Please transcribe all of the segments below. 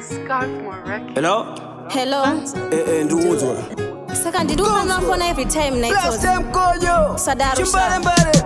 Scarf more record. Hello? Hello. Eh, eh, ndiudzwa. Saka ndidi unomafona every time naitsozi. Mkojo. Sadaro. Chimbarembare.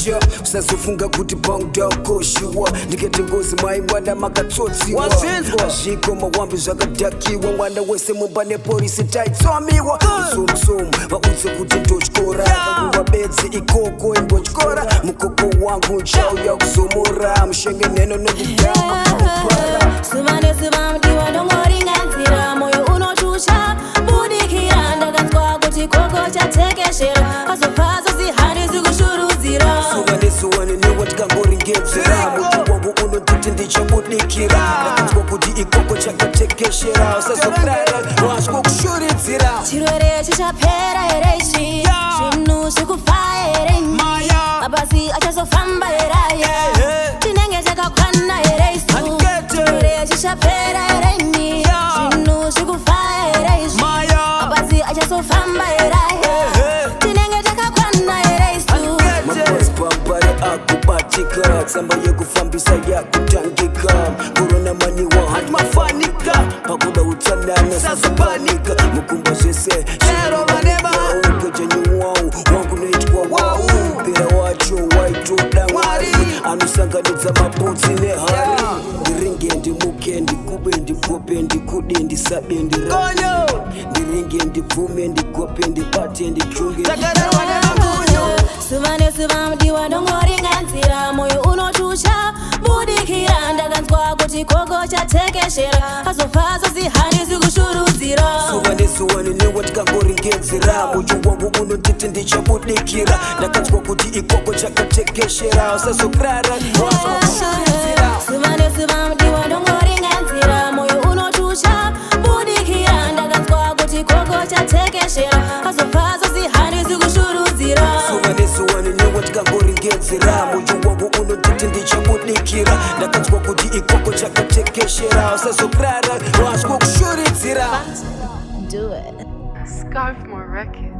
Sha, usazofunga kuti paudakoshiwa ndikete ngozi mai mwana makatsotsiwa. Wazvinzwa. Azviko mawambi zvakadhakiwa, mwana wese mumba neporisi taitsomiwa msomusomu. Vaudze kuti ndotyora kanguva bedzi ikoko imbotyora mukoko wangu, nchauya kuzomora mushenge neno nokudhama mupara. Zuva nezuva mudiwa ndongoringanzira, moyo unoshusha budikira. Ndakanzwa kuti koko chatekeshera, azobva zozi handisi kushurudzira. Zuva nezuva nenewa tikangoringedzera, muti wangu unotiti ndichabudikira. Ndakanzwa kuti ikoko chakatekeshera, usazokrara waswa kushuridzira. Chirwere chichapera here ichi? Zvinhu zvikufa here? Maya. Mabasi achazofamba here aya? Ehe. Tinenge takakwana here isu? Handikete. Chirwere chichapera here ini? Zvinhu zvikufa here izvi? Maya. Mabasi achazofamba here aya? Ehe. Tinenge takakwana here isu? Mabhazi pambare akubatika, tsamba yekufambisa yakutangika. Korona maniwa handimafanika, pakuda utsanana sazopanika mukumba zvese. Chero vanema. Ukejenyu wangu noitwa wau, mpira wacho waitoda Mwari anosanganidza mabhutsi nehari. Ndiringe, ndimuke, ndikube, ndikope, ndikude, ndisabe, ndira. Konyo. Ndiringe, ndibvume, ndikope, ndibate, ndichunge. Takarerwa nemakunyo. Zuva nezuva mudiwa ndongoringanzira, moyo unoshusha budikira. Ndakanzwa kuti koko chatekeshera, azobva zozi handisi kushurudzira. Zuva nezuva nenewa tikangoringedzera, moyo wangu unotiti ndichabudikira. Ndakanzwa kuti ikoko chakatekeshera, usazokrara waswa kushuridzira. Zuva nezuva mudiwa ndongoringanzira, moyo unoshusha budikira. Ndakanzwa kuti koko chatekeshera, azobva zozi handisi kushurudzira. Zuva nezuva nenewa tikangoringedzera, moyo wangu unotiti ndichabudikira. Ndakanzwa kuti ikoko chakatekeshera, usazokrara waswa kushuridzira. Do it. Scarf more records.